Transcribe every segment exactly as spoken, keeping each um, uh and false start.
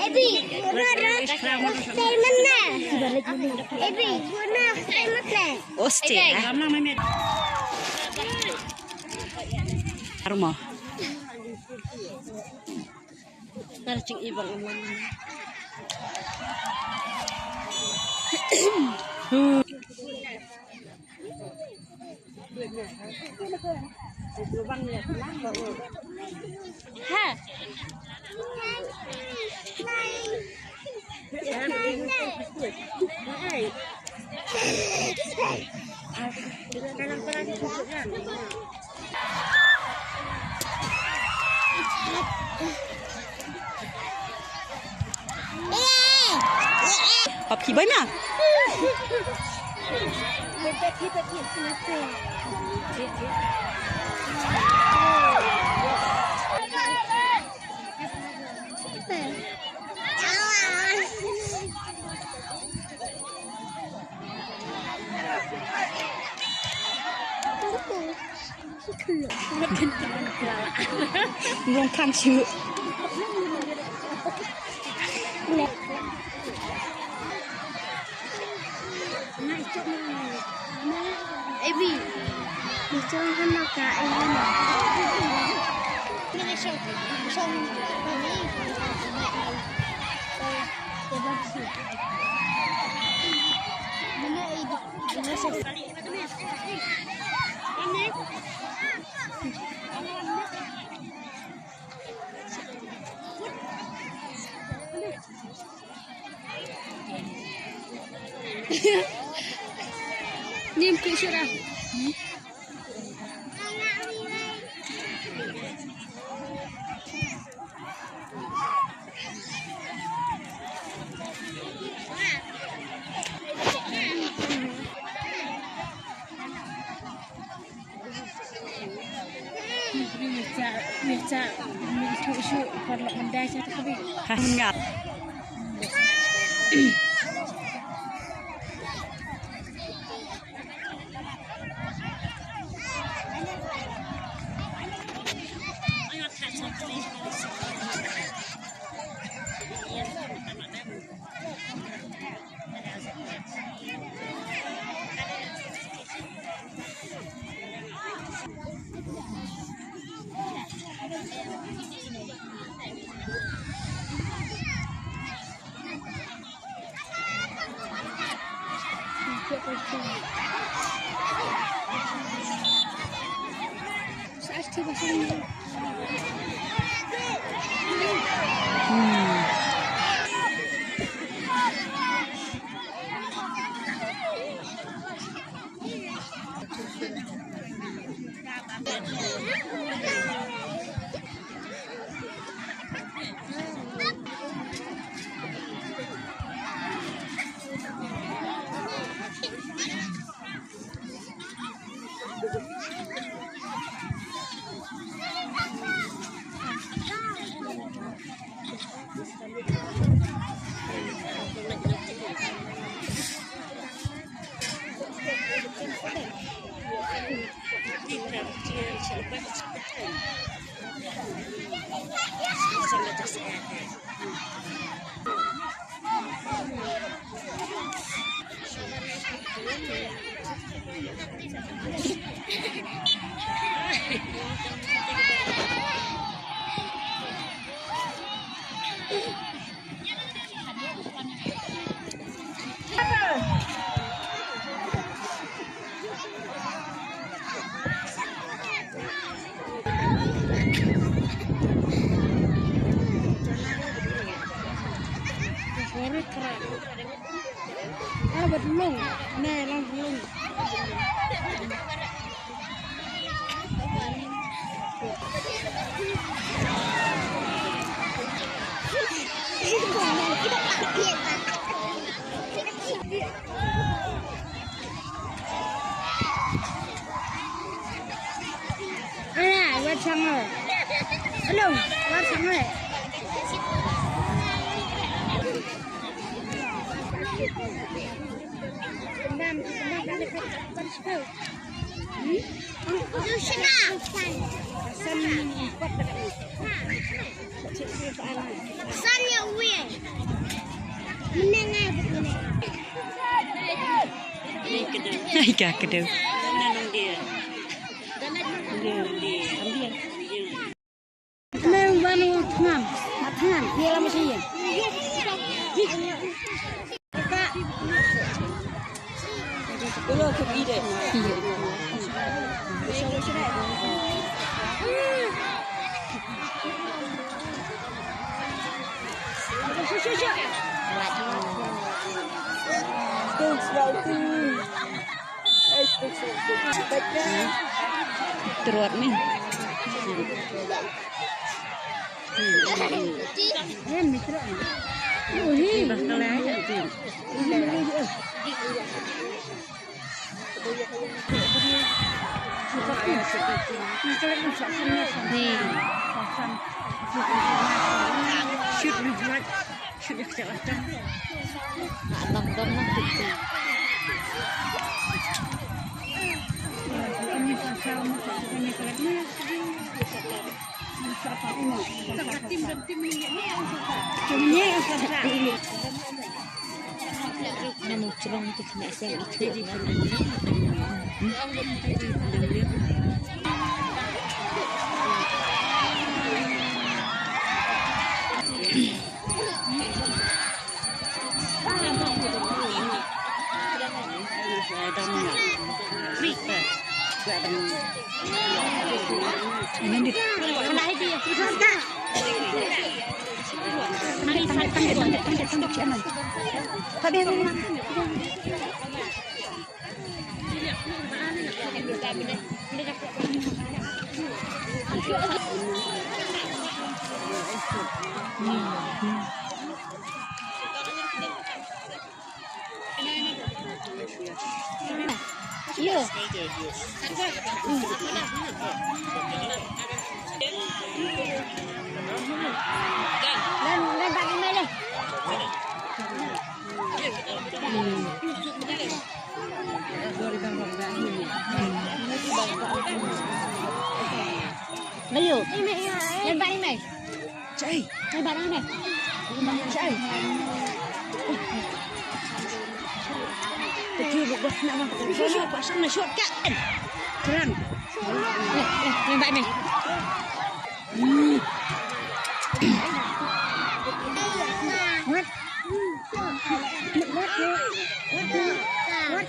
Ebi, guna rak statement ne. Ebi, guna statement ne. Oste. Armo. Ngar ching ibang amon. Papi, bai ma. Ngong khang shu. Ebi. Ni chong hana ka ai hana. Ni chong, chong. Nim ku sura. Ala, wat sango. Hello, wat sango. Ika kedeu. Nang wan u thngan, ma thngan, dia lama sih. Iya. Truat ni. Layu. Lemba email. Cai. Lemba email. Cai. Pergi buat nak mah. Pasang na shortcut. Terang. Lemba email. What? What? What? What? What?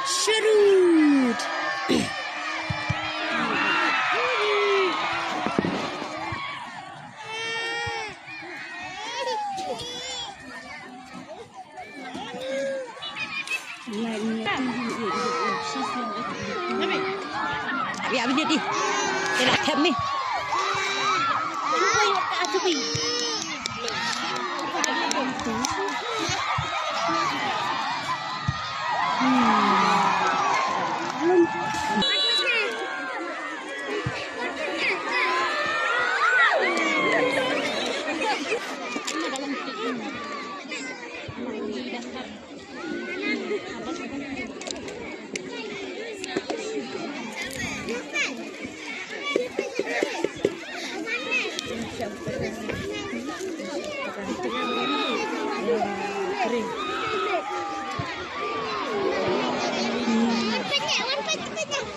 Sharud. Ya, bini di. Kena tap ni.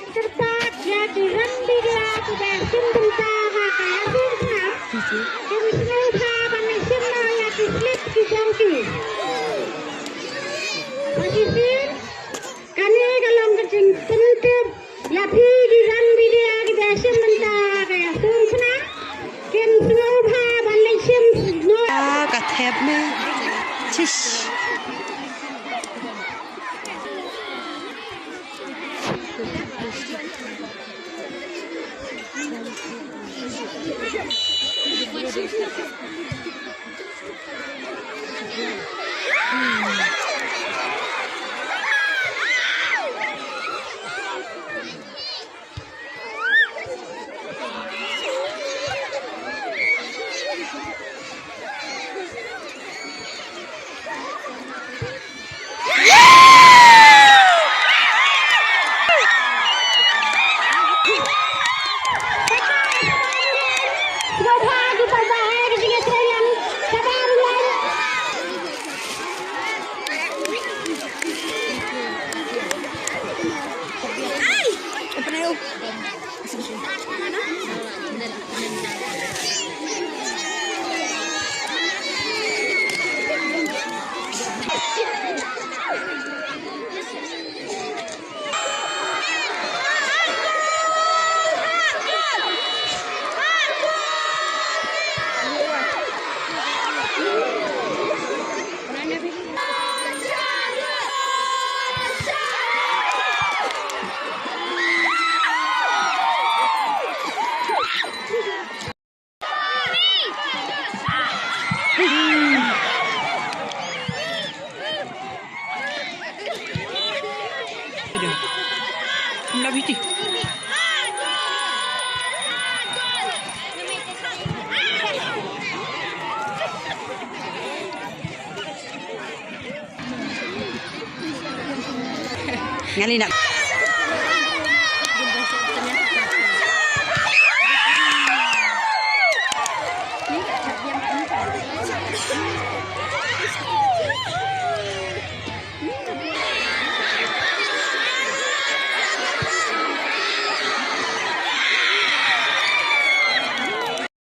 Kyrpad ïa ki rangli ïa kiba shim bynta ha ka ïaseng sngap. Kim sngewbha ban ïashim noh ïa ki slip ki jong ki. Ba ki sien, kane ka long ka jingpyntip ïa phi ki rangli ïa kiba shim bynta ha ka ïaseng sngap. Kim sngewbha ban ïashim noh. Ah, ka thep me. Chish. Love you too. Ngali nak.